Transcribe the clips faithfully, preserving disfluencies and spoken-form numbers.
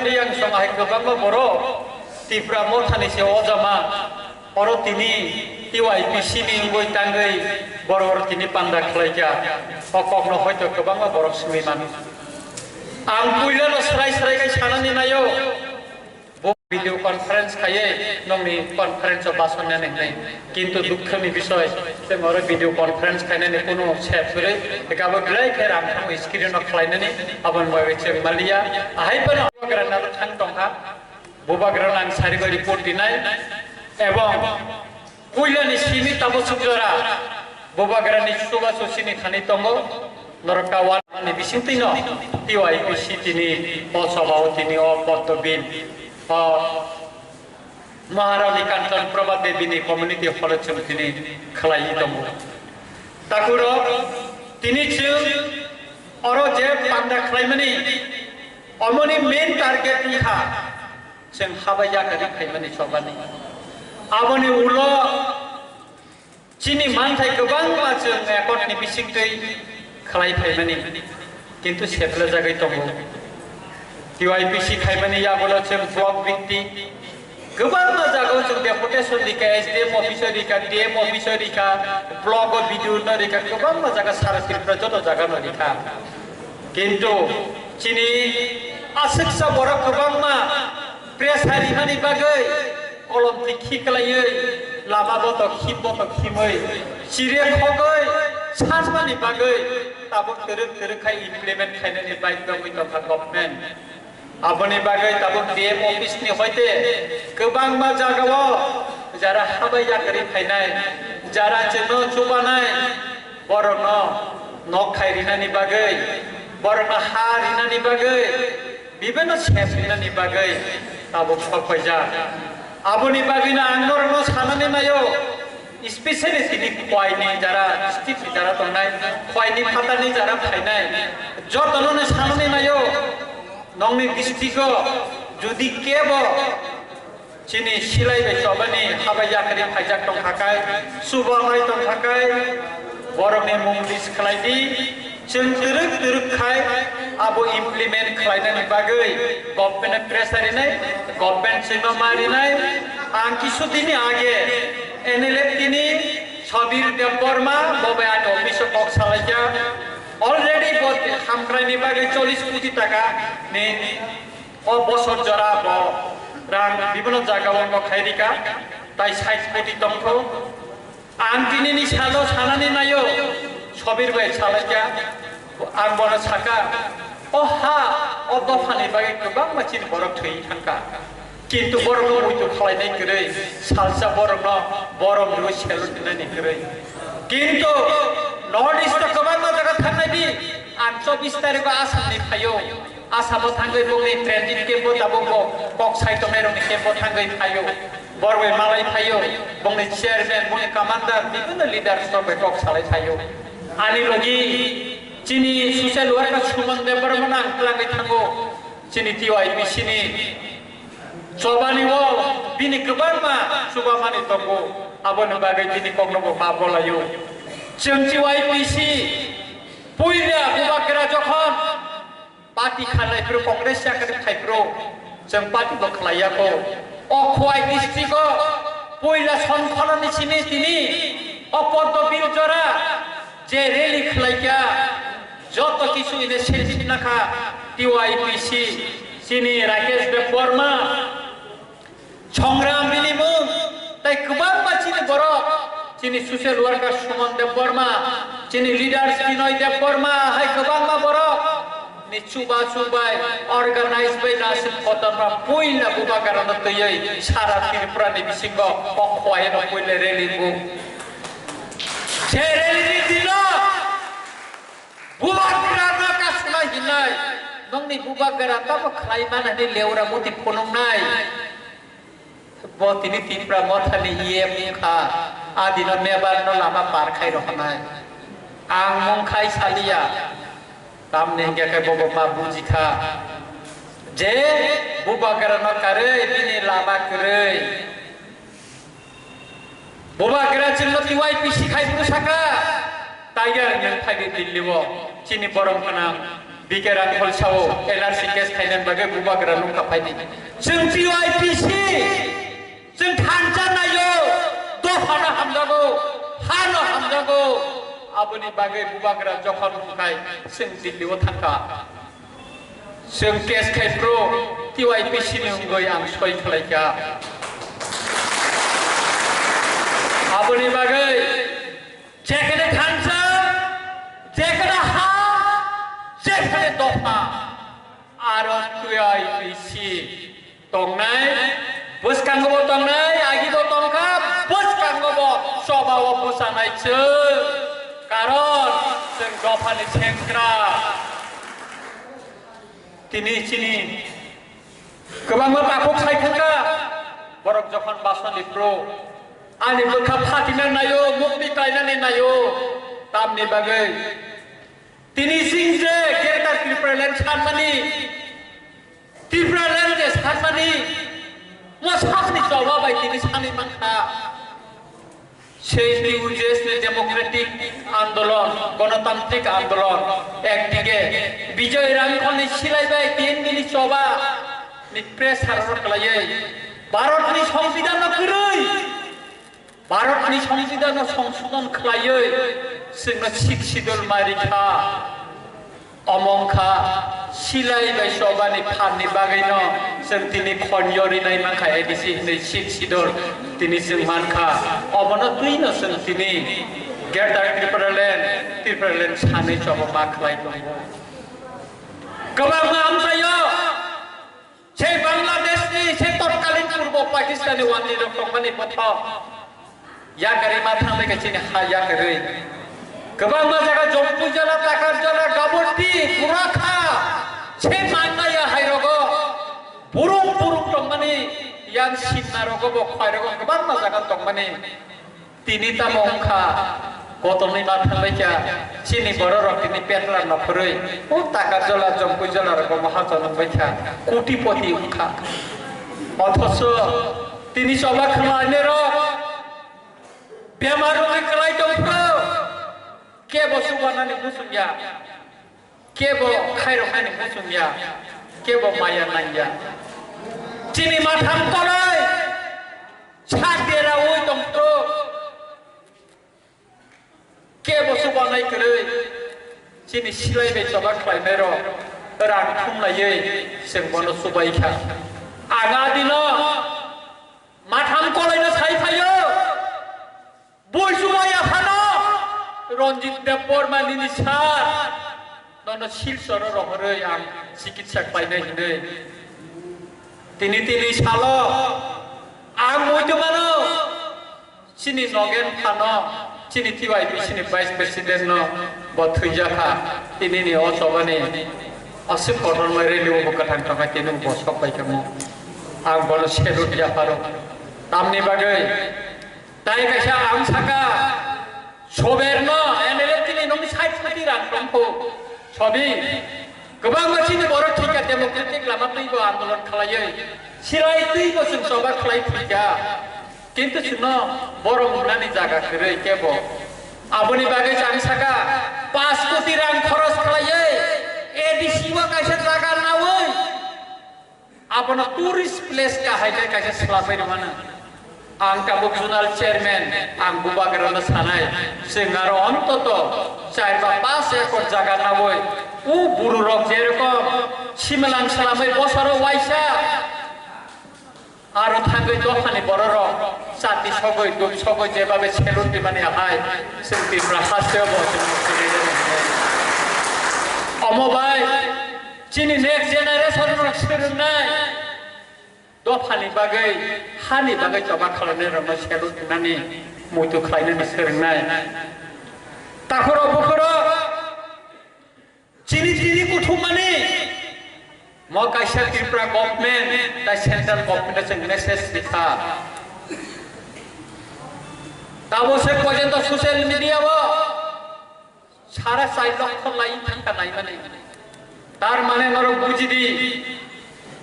Yang song hai kwbangma borok Tipra Mothani se o jama, oro tini T Y P C ni wngwi tangwi borok oro tini panda khlaikha, o kokno hoito kwbangma borok swngwi mano. Ang puilano srai srai khe sanani naio, bo video conference khaiwi nokni conference o basonnani hwnwi, kintu dukho ni bisoy, chwng oro video conference khainani kunu sep kwrwi, eka bo belai khe rang thangwi screen o khlainani, aboni bagwi chwng maliya, ahai phano bubagra naro thang tongkha, bubagra nang sarigo report dinai, ebong puilani simi tabuk suk jora bubagra ni chubachu sini thani tongo, norok kawan ni bisingtwi no T Y P C tini o sobao tini o Poddo Bill, o Maharani Kanchan Prabha Devi ni community hall o chwng tini khlaiwi tongo. Takuro tini chwng oro je panda khlaimani, omoni main target wngkha chwng habai yakari phaimani chobani. Aboni ulo chini manthai kwbangma chwng accord ni bisingtwi khlai phaimani, kintu seplajagwi tongo. T Y P C khaimani yagulo chwng block bhitti kwbangma jagao chwng deputation rikha, S D M office o rikha, D M office o rikha, block o B D O no rikha, kwbangma jaga sara Tripura joto jaga no rikha. Kintu chini aswksa borok kwbangma pressure rimani bagwi kolom tikhi kwlaiwi lama botok khim botok khimwi chire khogwi sanmani bagwi tabuk twrwk twrwk khai implement khainani baidhyo wngwi tongkha government. Aboni bagwi tabuk D M office ni hoite kwbangma jagao jara habai yakari phainai, jara chwngno chubanai, borokno nok khai rinani bagwi, borokno ha rinani bagwi, bibinno sep rinani bagwi tabuk sok paijak. Aboni bagwino ang norokno sanani naio, especially tini Khwaini jara district ni jara tongnai, Khwaini phatani jara phainai, jotono sanani naio, nongni district o jodi kebo chini silai bai chobani habai yakari phaijak tongkha kai, chubanai tongkha kai, borokni mung list khlai di, chwng twrwk twrwk khai abo implement khlainani bagwi government pressure rinai, government chwngno ma rinai. Ang kisu dini age N L F T ni Sabir Debbarma bo bai ani office o kok salaikha. Already bo hamkraini bagwi chollish koti taka ni o bosor jora bo rang bibino jaga o no khai rika, tai sait koti tongkho. Ang tinini salo sanani naio, Sobir bai salaikha, ang bono saka, o ha, o dophani bagwi kwbangma chini borok thwi thangkha. Kintu borokno muitu khlainai kwrwi, salsa borokno borom rwi salute dinani kwrwi. Kintu North East o kwbangma jaga thangnai di, ang chobbish tarikh o Assam ni phaio. Assam o thangwi bongni transit camp o tabuk bo kok sai tongnai rokni camp o thangwi phaio. Borok bai malai phaio. Bongni chairman, bongni commander, bibinno leaders rok bai kok salai phaio. Ani logi chini social worker Suman Debbarma no ang twlangwi thango. Chini T Y P C ni chobani o bini kwbangma chubamani tongo. Aboni bagwi bini kokno bo ma bolaio. Chwng T Y P C puila bubagra jokhon party khalai phuru, Congress yakari khai phuru, chwng party bo khlai ya kho. O Khwai district o puila Sonkholoni simi tini o Poddo Bill jora je rally khlai kha, joto kisu initiative na kha T Y P C chini Rakesh Debbarma. Songram bini mung, tai kwbangma chini borok, chini social worker Suman Debbarma, chini leaders Binoy Debbarma, hai kwbangma borok ni chuba chubai organize bai nasing kotorma puila bubagrano twiwi sara Tripura ni bisingo kok khwai no puila rally bu. Se rally ni dino bubagrano kasuna hinai, nongni bubagra tamo khlai mana ni leura muti phunuknai. Bo tini Tipra Mothani E M wngkha, a dino Mebar no lama par khai rohornai. Ang mung khai saliya, tamni hingke khe bobo ma bujikha je bubagra no karwi bini lama kwrwi. Bubagra chwngno T Y P C khai bwsaka, Tiger hwnwi phai di Delhi o, chini borom gwnang. P K Rangkhol sao N R C case khainani bagwi bubagra nungkha phaidi. Chwng T Y P C, chwng thansa naio, dophano hamjago, hano hamjago. Aboni bagwi bubagra jokhon hwnkhe chwng Delhi o thangkha. Chwng case khai pro T Y P C ni wngwi ang soi khlaikha. Aboni bagwi Jekhane thansa, jekhane ha, jekhane dopha, aro T Y P C tongnai, bwskango bo tongnai, agi bo tongkha, bwskango bo choba o bwchanai chwng, karon chwng dophani sengkrak. Tini chini kwbangma takhuk sai thangkha, borok jokhon basoni pro, ani bwkha phatina naio, mukti kainani naio, tamni bagwi. Tini chwng je Greater Tipraland sanmani, Tipraland je sanmani, mo sakni choba bai tini sanwi mankha. Sei U J S ni democratic andolon, gonotantrik andolon, ekdige Bijoy Rangkhol ni silai bai T N V ni choba ni press rok khlaiwi Bharat ni Songbidan no kwrwi, Bharat ni Songbidan no songsodon khlaiwi chwngno Sixth Schedule mai rikha. Omo wngkha silai bai chobani phanni bagwino chwng tini khonyo rinai mankha A D C hinwi Sixth Schedule tini chwng mankha. Obono twino chwng tini Greater Tipraland, Tipraland sanwi chobo ma khlai tongo. Kwbangma amchaio. Sei Bangladesh ni, sei totkalin purbo Pakistan ni wani rok tongmani bothop yakarwi ma thangbai khe chini ha yakarwi. Kwbangma jaga Jompu jala, Takar jala, Gaboti, Kurakha, sei Mangaya hai rogo burung burung tongmani, yang sinna rogo bo khwai rogo kwbangma jaga tongmani. Tini tamo wngkha, kotorni ma thangbaikha, chini bororok tini petla nokhorwi, o Takar jola, Jompui jola rok bo mahajon wngbaikha, kotipoti wngkha. Othocho tini choba khwlainairok bemar rokni kwlai tongphuru, kebo chubanani muchungya. Kebo khairoknani muchungya, kebo maya nangya. Chini mathang kolai sak deraui tongthok. Kebo chubanai kwrwi. Chini silai bai choba khlainairok rang thumlaiwi chwng bono chubaikha. Ang adino mathang kolaino sai phaio. Buisubaya phano Ranjit Debbarma nini sir nono Silchoro rohorwi ang chikitsa khlainai hinwi. Tini tini salo ang muitu mano chini Nogen phano chini T Y P C ni vice president no bo thwijakha tinini o chobani aswk kotorma rally o bo kwthang tongkha tini bo sok bai kamo ang bono salute yapharo tamni bagwi. Tai kaisa ang saka, soberno M L A tini nokni side side rang tongkho. Sobi, kwbangma chini borok thika democratic lama twibo andolon khlaiwi, silai twibo chwng choba khlai thika. Kintu chwngno borok wngnani jaga kwrwi kebo. Aboni bagwi ang saka, paanch koti rang khoros khlaiwi, A D C o kaisa jaga nawi. Abono tourist place kahai khe kaisa swlamwi rwmano. Ang tabuk zonal chairman, ang bubagrano sanai, chwng aro ontoto char ba panch ekor jaga naboi, o bururok jerokom simalang swlamwi bosoro waisa aro thangwi dophani bororok chati sogwi, duk sogwi jebabe salute rimani ahai, chwng Tripura hasteo bo chwng muchungwi rwmani. Omo bai, Chini next generation rok swrwngnai dophani bagwi, hani bagwi choba khlainai rokno salute rwnani, muitu khlainani swrwngnai. Takhurok bukhurok chini tini kuthumani mo kaisa Tripura government tai central government o chwng message rikha. Tabo se porjonto social media o Sara chai lokho lai thangka naimani. Tar mane norok buji di.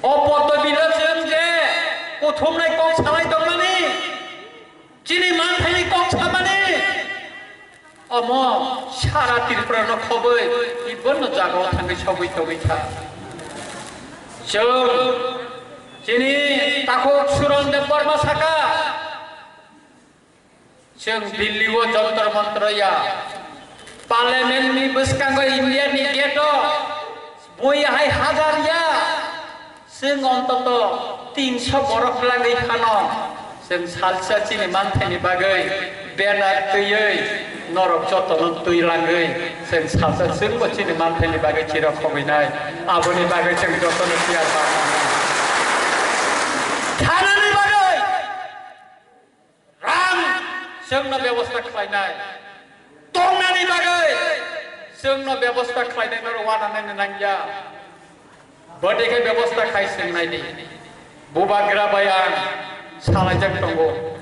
O poddo bilo chwng je kuthumnai kok salai tongmani. Chini manthaini kok samani. Omo Sara Tripura no khoboi, ibono jaga o thangwi sogwi tongwi kha. Chwng chini takhuk Suran Debbarma saka, chwng Delhi o Jantar Mantar ya, Parliament ni bwskango India ni gate o bui hai hajar ya, chwng ontoto tinso borok langwi phano, chwng salsa chini manthaini bagwi banner twiwi norok jotono twi langwi, chwng salsa chwngbo chini manthaini bagwi chirok khogwinai. Aboni bagwi chwng jotono tiyar ba. Thanani bagwi rang chwngno bebosta khlainai, tongnani bagwi chwngno bebosta khlainai, norok uananani nangya. Bwtwi khe bebosta khai chwng naidi. Bubagra bai ang salaijak tongo.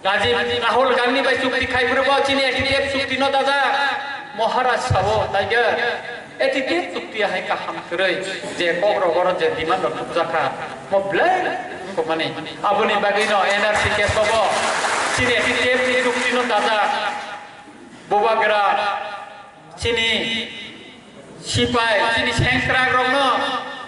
Rajiv, Rahul Gandhi bai chukti khai phuru bo chini A T T F chukti no dajak. Maharaj sabo, Tiger, A T T F chukti hai kaham kwrwi, je kok rogoro je demand rok thupjakha, mo belai wngkukmani. Aboni bagwi no N R C case o bo chini A T T F ni chukti no dajak. Bubagra chini sipai, chini sengkrak rokno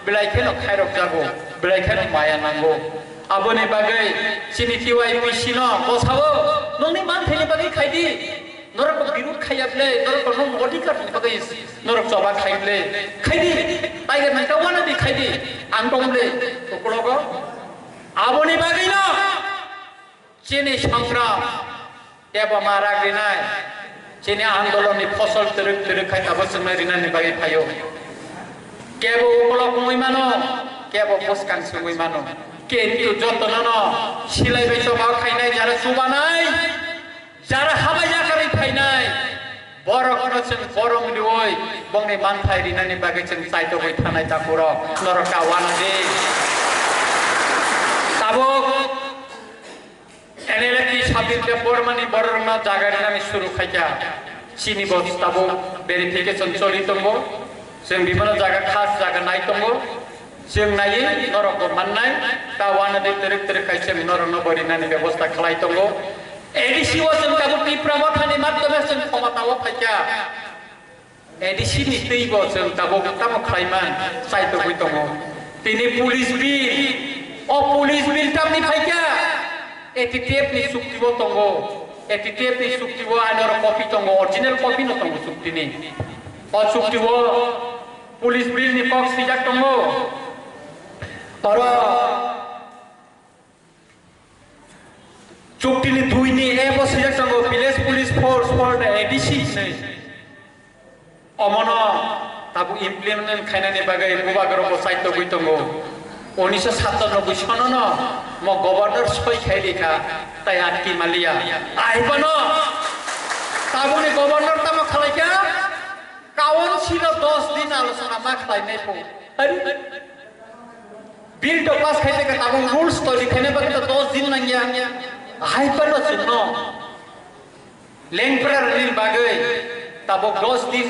belai kheno khairok jago, belai kheno maya nango. Aboni bagwi chini T Y P C no bosao nongni manthaini bagwi khaidi. Norok birud khaiya ble, norok no odhikar ni bagwi norok choba khai ble. Khaidi, tiger nangka wana di khaidi. Ang tong ble, uklogo. Aboni bagwi no chini sangram eba ma ragrinai, chini andolon ni phosol twrwk twrwk khai abo chwngno rinani bagwi phaio. Kebo ukolok wngwi mano, kebo bwskang se wngwi mano. Kintu jotono no silai bai choba khainai, jara chubanai, jara habai yakarwi phainai, borok no chwng borok riwi bongni manthai rinani bagwi chwng chaitogwi thanai takhurok norok kawana di. Tabuk N L A T Sabir Debbarmani bororokno jaga rinani suru khaikha. Chini bo tabuk verification choli tongo. Chwng bibano jaga khas jaga nai tongo. Chwng naiwi norok bo mannai. Ta wana de twrwk twrwk khai chwng norokno bo rinani bebosta khlai tongo. A D C o chwng tabuk Tipra Mothani madhyome chwng khomota o phaikha. A D C ni twi bo chwng tabuk tamo khlaiman chaitogwi tongo. Tini police bill, o police bill tamni phaikha? A T T F ni chukti bo tongo. A T T F ni chukti bo anoro copy tongo, original copy no tongo chukti ni. O chukti bo police bill ni kok swijak tongo. Oro Chukti ni dui ni A bo swijak tongo, Village Police Force for the A D C hinwi. Omono tabuk implement khainani bagwi bubagra bo chaitogwi tongo. Unisho satanoboi sono no mo governor soi khai rikha, tai atki maliya. Aibano tabukni governor tamo khalaikha, council o dos din alochona ma khlainai po. Hari? Bill to pass khai teka tabuk rules to likhaina bagwi to dos din nangya. Hai pano chwngno lengpra rwni bagwi tabuk dos din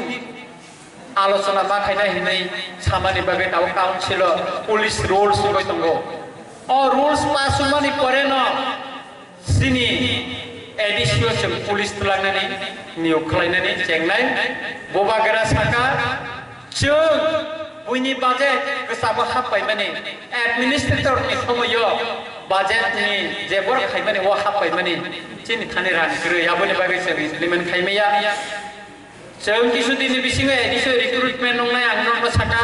alochona ma khaina hinwi samani bagwi tabuk council o police rules wngwi tongo. O rules pass wngmani pore no Chini A D C o chwng police twlangnani niyok khlainani chengnai. Bubagra saka, chwng buini budget kwchamo happaimani, administrator ni somoio budget ni je borok khaimani o happaimani chini thani rang kwrwi, aboni bagwi chwng implement khaimaya. Chwng kisu dini bisingo A D C o recruitment wngnai, ang nokno saka,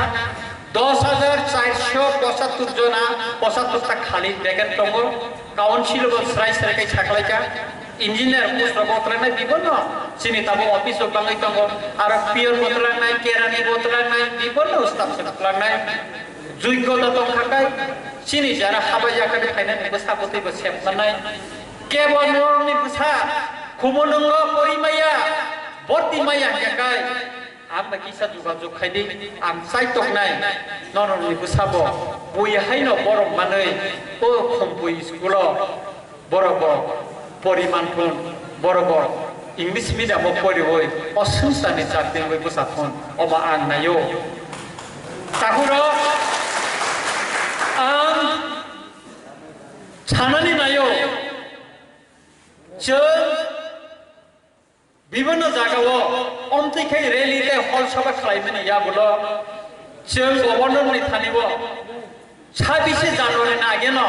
dos hajar charso pochattor jona, pochattor ta khali vacant tongo. Council bo srai srai khe saklaika. Engineer post rok bo twlangnai, bibonno chini tabuk office rok bangwi tongo. Aro peon bo twlangnai, kerani bo twlangnai, bibonno staff rok twlangnai. Joigyota tongkha kai, chini jara haba yakari phainani bwsa bwtwi bo sep manai. Kebo norokni bwsa, khumu nwngo pori maya, boti maya hingya kai. Ang bai kisa jogajog khai di, ang chaitoknai, norokni bwsa bo, bui haino borok manwi, o Khumpui school o. Borok bo poriman thun, borok bo English medium o poriwi o swngcharni chakri wngwi bwsa thun, omo ang naio. Takhurok ang sanani naio, chwng bibinno jagao Omtwi khe rally tei hol sabha khlaimani yagulo chwng governor ni thani o sabise January ni ageno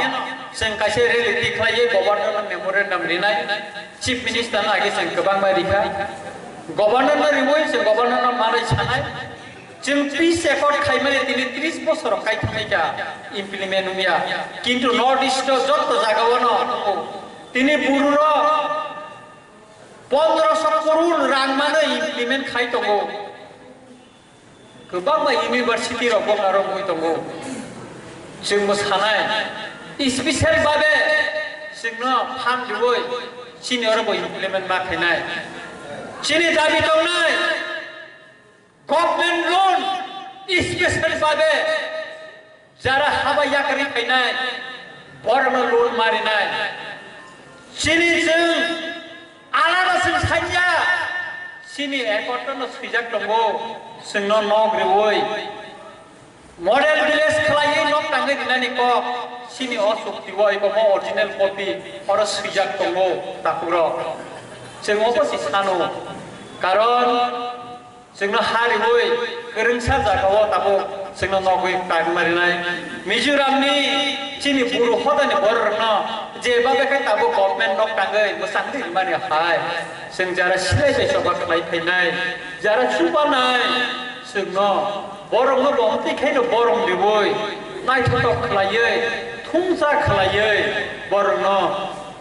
chwng kaisa rally tikhlaiwi governor no memorandum rinai, chief minister no age chwng kwbangma rikha, governor no riwi chwng governor no manwi sanai, chwng peace accord khaimani tini tris bosor kaithangnaikha, implement wngya, kintu North East o jotto jagao no tini buru rok pondroso koror rang mano implement khai tongo. Kwbangma university rok bo aro wngwi tongo. Chwngbo sanai, special babe chwngno phan riwi chini oro bo implement ma khainai. Chini dabi tongnai government loan special babe jara haba yakarwi phainai, borokno loan marinai. Chini chwng alada chwng sanya, chini accord no swijak tongo, chwngno nok riwi. Model village khlaiwi nok tangwi rinani kok, chini o chukti o eko mo original copy, oro swijak tongo, takhuk rok. Chwng obo si sano, karon, chwngno ha riwi kwrwngsa jagao tabuk chwngno nogwi tangma rinai. Mizoramni chini buru hodani bororokno je babe khe tabuk government nok tangwi mwchangwi rimani hai. Chwng jara silai bai choba khlai phainai, jara chubanai chwngno borokno bo omtwi khaino borom riwi naithotok khlaiwi thungsa khlaiwi borokno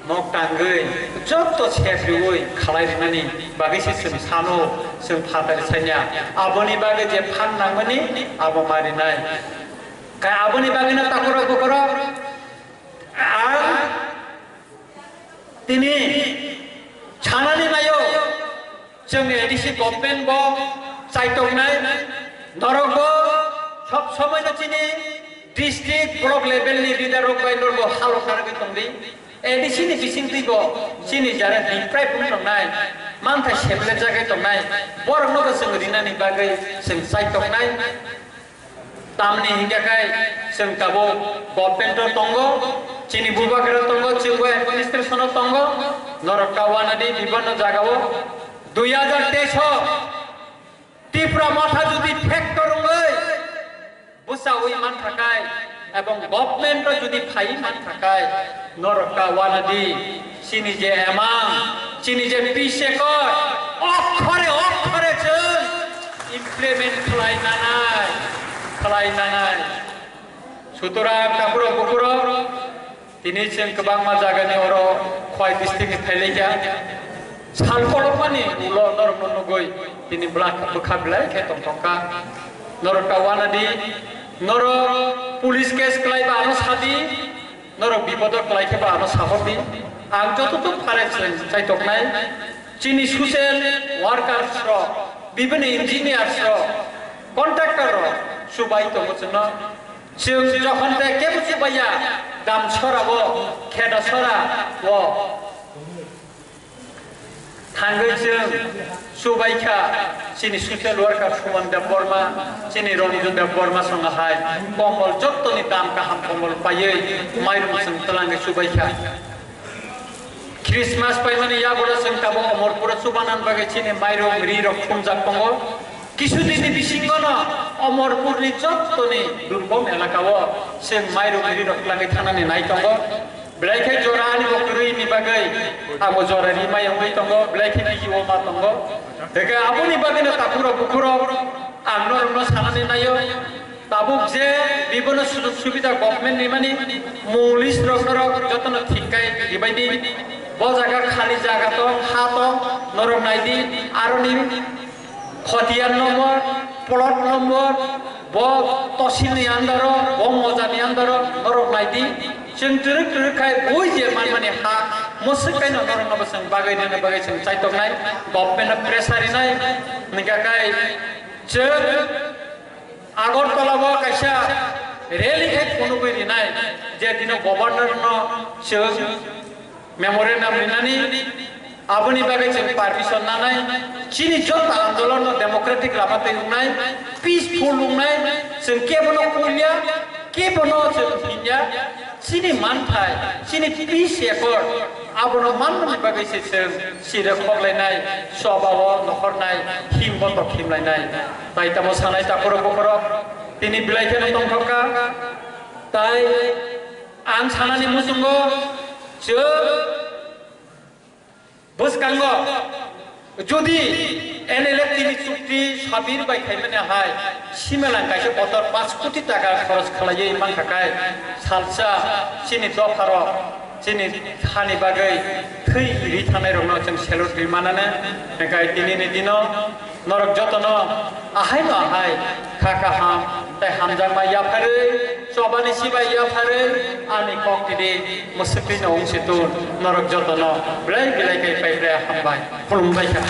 nok tangwi jotto sep riwi khalai rinani bagwi se chwng sano, chwng phatari sanya. Aboni bagwi je phan nangmani abo ma rinai. Khe aboni bagwino takhurok bukhurok ang tini sanani naio. Chwng A D C government bo chaitoknai, norok bo sob somoi no chini district, block level ni leader rok bai norok bo halok narwgwi tongdi. A D C ni bisingtwi bo chini jara deprive wng tongnai, manthai seble jagwi tongnai, borok no bo chwng rinani bagwi chwng chaitoknai. Tamni hinkhe khai chwng tabuk government o tongo, chini bubagra tongo, chwngbo administration o tongo, norok ta wanadi bibano jagao. Dui hajar teis o Tipra Motha jodi factor wngwi bwsawi mankha khai ebong government o jodi phaiwi mankha khai, norok ta wanadi. Chini je emang, chini je peace accord, okhore okhore chwng implement khlai nanai, khlai nanai. Sutorang takhurok bukhurok, tini chwng kwbangma jagani oro Khowai district ni phailaikha. Sal kolokmani ulo norokno nugwi tini bwlak bwkha belai khe tongthokha. Norok ta wanadi, norok police case khlaiba ano sadi, norok bipodo kwlai khe ba ano sahordi. Ang jototok phare chwng chaitoknai, chini social workers rok, bibini engineers rok, contractor rok chubai tongo chwngno. Chwng jokhon de kebo chubaiya, Damsora o, Khedasora o. Thangwi chwng chubaikha chini social worker Suman Debbarma, chini Ranju Debbarma songha hai kombol jottoni dam kaham kombol paiwi mairum chwng twlangwi chubaikha. Christmas paimani yagulo chwng tabuk Omorpuro chubanan bagwi chini mairum ri rok thumjak tongo. Kisu dini bisingono Omorpurni jottoni durbom elakao chwng mairum ri rok twlangwi thanani nai tongo. Belai khe jora ani bo kwrwini bagwi abo jora rimai wngwi tongo, belai khe bigi o ma tongo. Hwnkhe aboni bagwino takhurok bukhurok ang norokno sanani naio. Tabuk je bibono sujog subida government ni mani mung list rok norok jotono thik khai ribai di. Bo jaga khali jaga tong, ha tong, norok nai di. Aroni Khotiyan nombor, plot nombor, bo tosil ni andaro, bo moja ni andaro, norok nai di. Chwng twrwk twrwk khai bui je manmani ha, mwswk kaino norok no bo chwng bagwi rina bagwi chwng chaitoknai, government no pressure rinai, ningka kai chwng Agartala o kaisa rally khai phunugwi rinai, je dino governor no chwng memorandum rinani, aboni bagwi chwng permission nanai, chini joto andolon no democratic lama twi wngnai, peaceful wngnai, chwng kebono kulya, kebono chwng hinya, Chini manthai, chini peace accord, abono manmani bagwi se chwng siro khoklainai, chobao nokhornai, himbo tok himlainai. Tai tamo sanai takhorok bokhorok, tini belai kheno tongthokha. Tai ang sanani muchungo chwng bwskango jodi N L F T ni chukti Sabir bai khaimani hai simalang kaisa kotor panch koti taka khoros khlaiwi mankha khai salsa chini dopharok chini hani bagwi thwi ri thangnai rokno chwng salute ri manane. Hingkhai tini ni dino norok jotono ahaino ahai kha kaham tei hamjakma yapharwi chobani sibai yapharwi ani kok tini mwswktwino wng si tun norok jotono belai belai khe paipraya hambai khulumbai kha.